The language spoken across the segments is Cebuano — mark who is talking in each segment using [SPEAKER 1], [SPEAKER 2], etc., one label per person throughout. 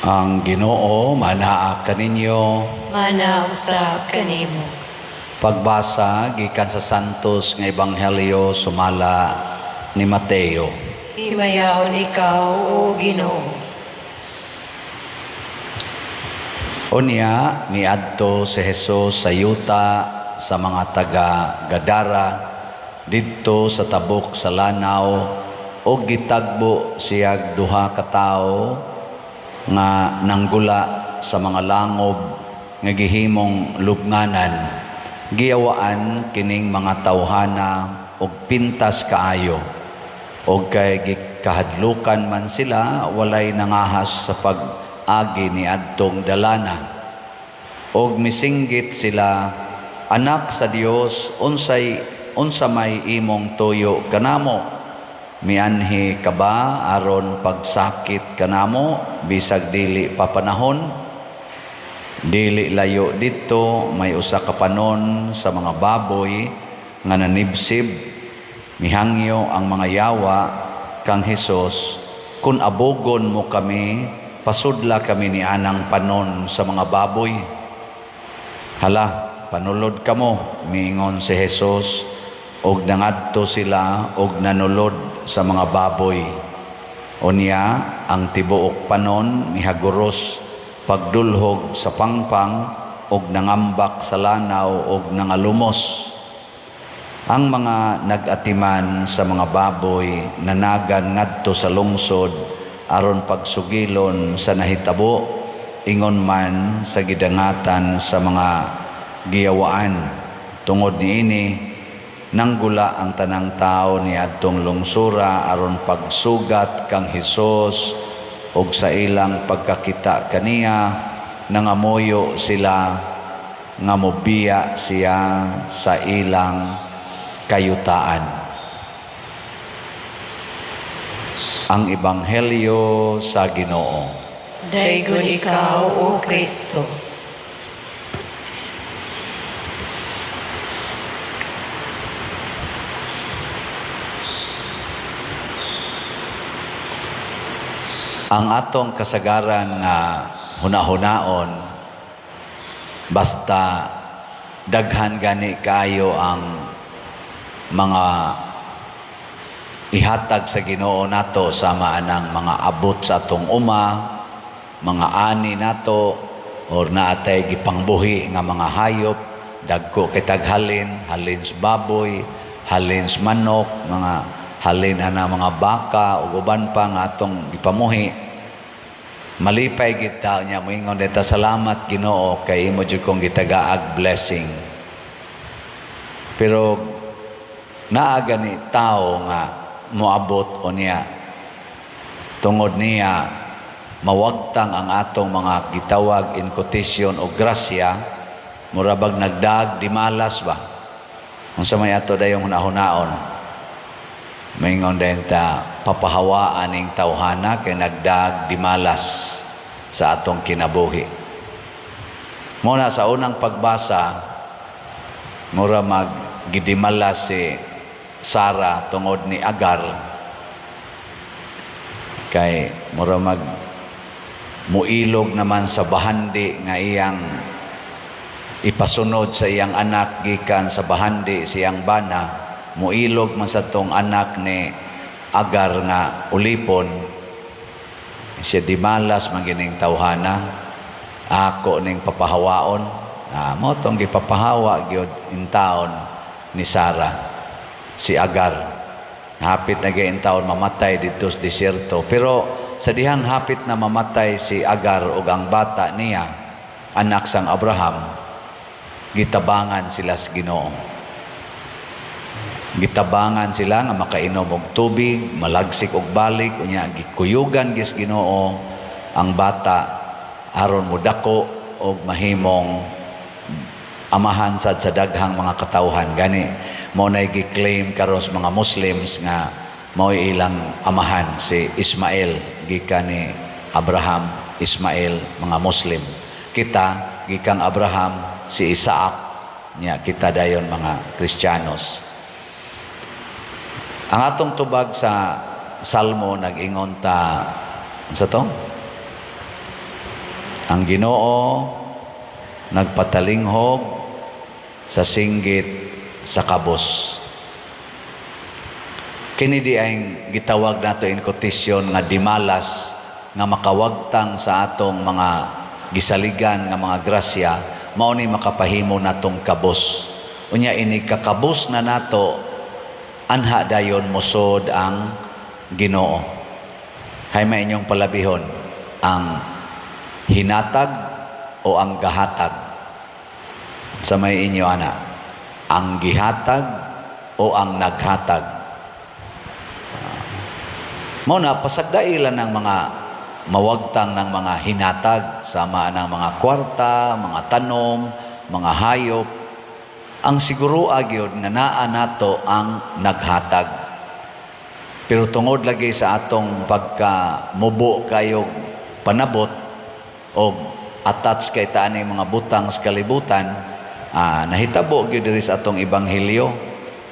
[SPEAKER 1] Ang Ginoo manaa kaninyo.
[SPEAKER 2] Mana usab kanimo.
[SPEAKER 1] Pagbasa gikan sa Santos nga Ebanghelyo sumala ni Mateo.
[SPEAKER 2] Himayaon ikaw, o Ginoo.
[SPEAKER 1] Unya miadto si Jesus sa yuta sa mga taga Gadara didto sa tabok sa lanaw, ug gitagbo siyag duha ka tawo nga nanggula sa mga langob nga gihimong lubnganan. Giyawaan kining mga tawhana og pintas kaayo, og kay gikahadlukan man sila, walay nangahas sa pag-agi ni adtong dalana. Og misinggit sila, "Anak sa Dios, unsa may imong tuyo kanamo? Mianhi ka ba aron pagsakit kanamo bisag dili pa panahon?" Dili layo didto may usa ka panon sa mga baboy nga nanibsib. Mihangyo ang mga yawa kang Hesus, "Kun abogon mo kami, pasudla kami ni anang panon sa mga baboy." "Hala, panulod kamo," miingon si Hesus, og nangadto sila og nanulod sa mga baboy. Unya ang tibuok panon mihaguros pagdulhog sa pangpang og nangambak sa lanaw og nangalumos. Ang mga nag-atiman sa mga baboy nanagan ngadto sa lungsod aron pagsugilon sa nahitabo, ingon man sa gidangatan sa mga giyawaan. Tungod niini, nanggula ang tanang tao ni adtong lungsura aron pagsugat kang Hesus, og sa ilang pagkakita kaniya nangamuyo sila nga mobiya siya sa ilang kayutaan. Ang Ebanghelyo sa Ginoo.
[SPEAKER 2] Daygon ikaw, O Kristo.
[SPEAKER 1] Ang atong kasagaran nga hunahunaon, basta daghan gani kaayo ang mga ihatag sa Ginoo nato sama anang mga abot sa atong uma, mga ani nato, or naatay gipangbuhi nga mga hayop, dagko kay taghalin, halin sa baboy, halin sa manok, mga halin ana mga baka ug uban pa nga atong gipamuhi. Malipay gid ta niya, moingon ta, "Salamat Ginoo kay imo jud kong gitagaag blessing." Pero naa gani tao nga moabot o niya tungod niya mawagtang ang atong mga gitawag in quotation o grasya, mura bag nagdag di malas ba? Unsa may ato dayong hunahunaon? Maingon din ta, papahawaan ning tawhana kay nagdag di malas sa atong kinabuhi. Muna sa unang pagbasa, mura mag gidimalas si Sara tungod ni Agar, kay mura mag muilog naman sa bahandi nga iyang ipasunod sa iyang anak gikan sa bahandi siyang bana. Muilog man sa tong anak ni Agar nga ulipon. Siya dimalas man gining tawhana, ako ning papahawaon. Mo tong gipapahawa gyud in taon ni Sara si Agar. Hapit na gyud in taon mamatay didto sa disyerto. Pero sa dihang hapit na mamatay si Agar ug ang bata niya, anak sang Abraham, gitabangan sila sa Ginoo. Gitabangan sila nga makainom og tubig, malagsik og balik, unya gikuyugan gis Ginoo ang bata aron modako og mahimong amahan sad sa daghang mga katawhan. Gani mao nay gi-claim karon sa mga Muslims nga mao'y ilang amahan si Ismael, gikan ni Abraham, Ismael, mga Muslim. Kita gikang Abraham si Isaac, nya kita dayon mga Kristiyanos. Ang atong tubag sa Salmo nag-ingon ta, unsa to? Ang Ginoo nagpatalinghog sa singgit sa kabos. Kini di ay gitawag nato in quotation nga dimalas nga makawagtang sa atong mga gisaligan nga mga grasya, mao ni makapahimo natong kabos. Unya ini kakabos na nato, anha dayon mosod ang Ginoo. Hay may inyong palabihon, ang hinatag o ang gahatag? Sa may inyo ana, ang gihatag o ang naghatag? Mao na pasagdailan ng mga mawagtang ng mga hinatag sama ng mga kwarta, mga tanom, mga hayop. Ang siguro gyud nga naa nato ang naghatag. Pero tungod lagi sa atong pagka mubo kayo panabot o attach kay ta ani mga butang sa kalibutan, nahitabo gyud diri sa atong ebanghelyo.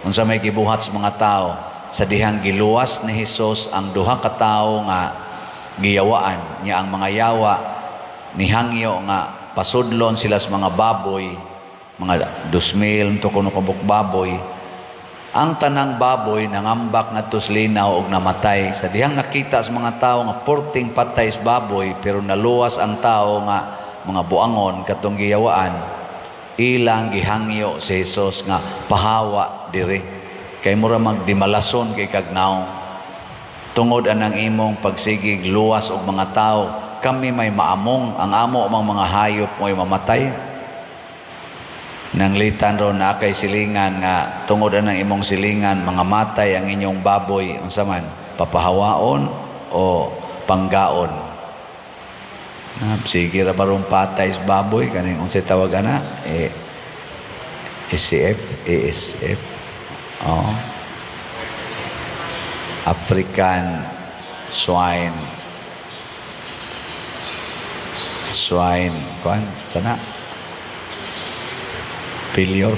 [SPEAKER 1] Unsa may gibuhat sa mga tao sa dihang giluwas ni Hesus ang duha ka tawo nga giyawaan niya, ang mga yawa nihangyo nga pasudlon sila sa mga baboy, mga 2,000 to kuno kabuk baboy. Ang tanang baboy nangambak ngadto sa linaw og namatay. Sa dihang nakita sa mga tawo nga porting patay sa baboy pero naluwas ang tawo nga mga buangon katong giyawaan, ilang gihangyo si Hesus nga pahawa diri kay mura magdimalason kay kagnaong. Tungod anang imong pagsigig luwas og mga tawo, kami may maamong, ang amo mang mga hayop mo'y mamatay. Nanglitan ron na kay silingan nga tungod anang imong silingan mga matay ang inyong baboy, unsa man, papahawaon o panggaon? Sige ra barong patay sa baboy kaning unsay tawag ana, ACF, ASF, oh, African swine, swine kuan sana failure.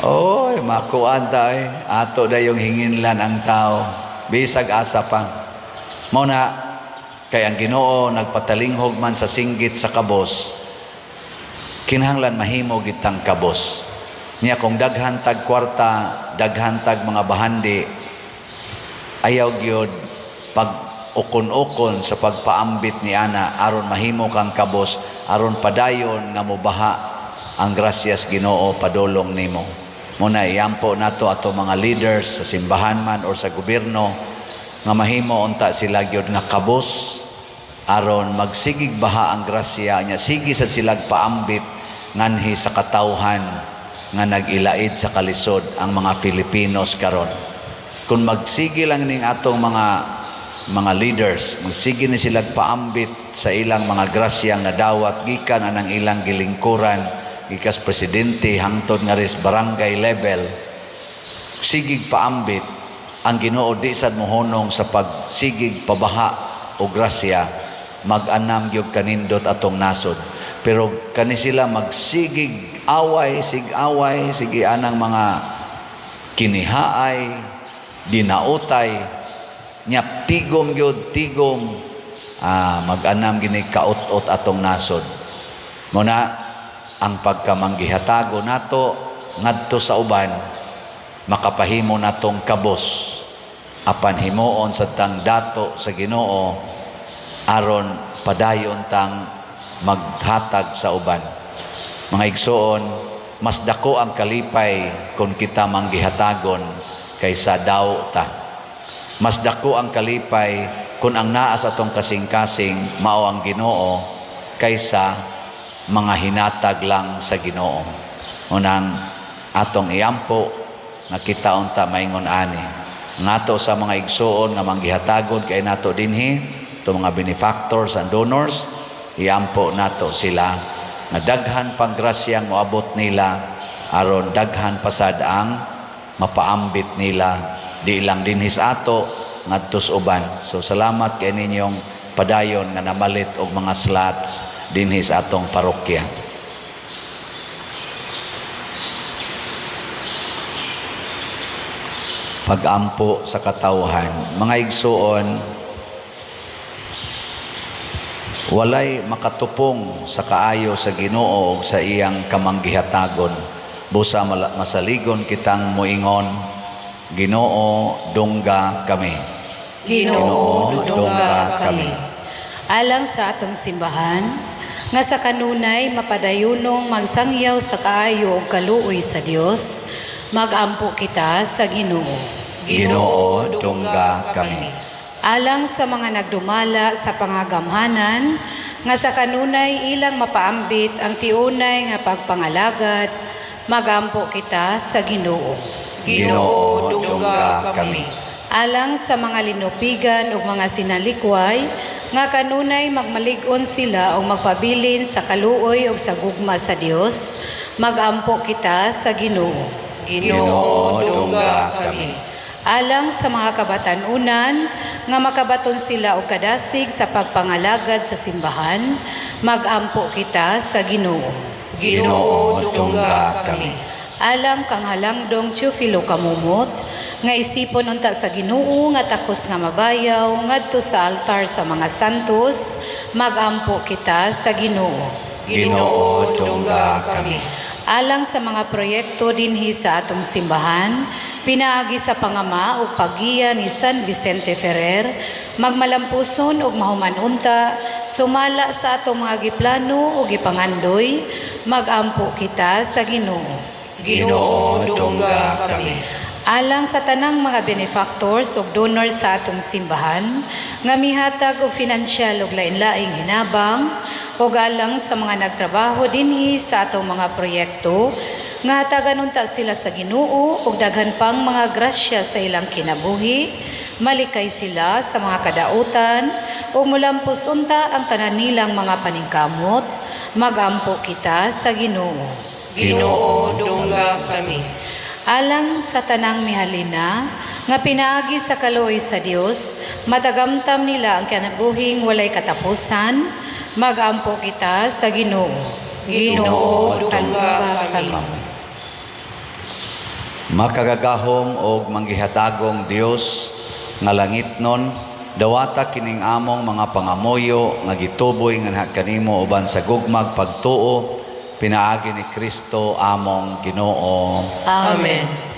[SPEAKER 1] Oy, makuan ta ato dayong hinginlan ang tao bisag asa pa. Mao na kay ang Ginoo nagpatalinghog man sa singgit sa kabos, kinahanglan mahimo gitang kabos. Niya kung daghan tag kwarta, daghan tag mga bahandi, ayaw gyud pag ukon-ukon sa pagpaambit ni ana aron mahimo kang kabos, aron padayon nga mobaha ang grasyas Ginoo padulong nimo. Muna iampo nato ato mga leaders sa simbahan man or sa gobyerno nga mahimo unta sila gyud nga kabos aron magsigig baha ang grasya niya, sige sad silag paambit nganhi sa katawhan nga nag-ilaid sa kalisod ang mga Filipinos karon. Kung magsige lang ning atong mga leaders, magsige ni sila paambit sa ilang mga grasyang nadawat gikan anang ilang gilingkuran, gikas presidente hangtod nga ris barangay level, sigig paambit ang Ginoo di sad mohonong sa pagsigig pabaha o grasya, mag-anam gyud kanindot atong nasod. Pero kani sila magsigig away, sig-away, sige anang mga kinihaay, dinautay, nyap tigom gyud tigom, mag-anam gini kaut-ot atong nasod. Muna ang pagkamanggihatago nato ngadto sa uban, makapahimo natong kabos apan himuon sa tang dato sa Ginoo aron padayon tang maghatag sa uban. Mga igsoon, mas dako ang kalipay kung kita manggihatagon kaysa daw ta. Mas dako ang kalipay kung ang naa sa atong kasing-kasing mao ang Ginoo kaysa mga hinatag lang sa Ginoo. Unang atong iampo nga kita unta maingon ani. Ngato sa mga igsoon nga manggihatagon kay nato dinhi, to mga benefactors and donors, iampo nato sila nga daghan pang grasyang moabot nila aron daghan pasad ang mapaambit nila di lang dinhi sa ato ngadto sa uban. So salamat kay ninyong padayon nga namalit og mga slots dinhi sa atong parokya. Pag-ampo sa katawhan, mga igsoon, Walay makatupong sa kaayo sa Ginoo ug sa iyang kamanggihatagon. Busa masaligon kitang moingon, Ginoo, dungga kami.
[SPEAKER 2] Ginoo, dungga kami.
[SPEAKER 3] Alang sa atong simbahan, nga sa kanunay mapadayunong magsangyaw sa kaayo ug kaluoy sa Dios, magampo kita sa Ginoo.
[SPEAKER 1] Ginoo, dungga kami.
[SPEAKER 3] Alang sa mga nagdumala sa pangagamhanan, nga sa kanunay ilang mapaambit ang tiunay nga pagpangalagad, magampo kita sa Ginoo.
[SPEAKER 2] Ginoo, dungga kami.
[SPEAKER 3] Alang sa mga linupigan ug mga sinalikway, nga kanunay magmalig-on sila o magpabilin sa kaluoy ug sa gugma sa Dios, magampo kita sa Ginoo.
[SPEAKER 2] Ginoo, dungga kami.
[SPEAKER 3] Alang sa mga kabatan-unan nga makabaton sila og kadasig sa pagpangalagad sa simbahan, magampo kita sa Ginoo.
[SPEAKER 2] Ginoo, dungga kami.
[SPEAKER 3] Alang kang Halangdong Teofilo Camomot, nga isipon unta sa Ginoo nga takos nga mabayaw ngadto sa altar sa mga santos, magampo kita sa Ginoo.
[SPEAKER 1] Ginoo, dungga kami.
[SPEAKER 3] Alang sa mga proyekto dinhi sa atong simbahan, pinaagi sa pangama ug paggiya ni San Vicente Ferrer, magmalampuson ug mahuman unta sumala sa atong mga giplano ug gipangandoy, magampo kita sa Ginoo.
[SPEAKER 2] Ginoo, dungga kami.
[SPEAKER 3] Alang sa tanang mga benefactors ug donors sa atong simbahan nga mihatag og finansyal ug lain-laing hinabang, ug alang sa mga nagtrabaho dinhi sa atong mga proyekto, nga hatagan unta sila sa Ginoo ug daghan pang mga grasya sa ilang kinabuhi, malikay sila sa mga kadautan ug mulampos unta ang tanan nilang mga paningkamot, magampo kita sa Ginoo.
[SPEAKER 2] Ginoo, dungga kami.
[SPEAKER 3] Alang sa tanang mihalina nga pinaagi sa kaluoy sa Dios, matagamtam nila ang kinabuhing walay katapusan, magampo kita sa Ginoo.
[SPEAKER 2] Ginoo, dungga kami.
[SPEAKER 1] Makagagahom og manggihatagong Dios nga langitnon, dawata kining among mga pangamuyo nga gituboy nganha kanimo uban sa gugmag pagtuo, pinaagi ni Kristo among Ginoo.
[SPEAKER 2] Amen.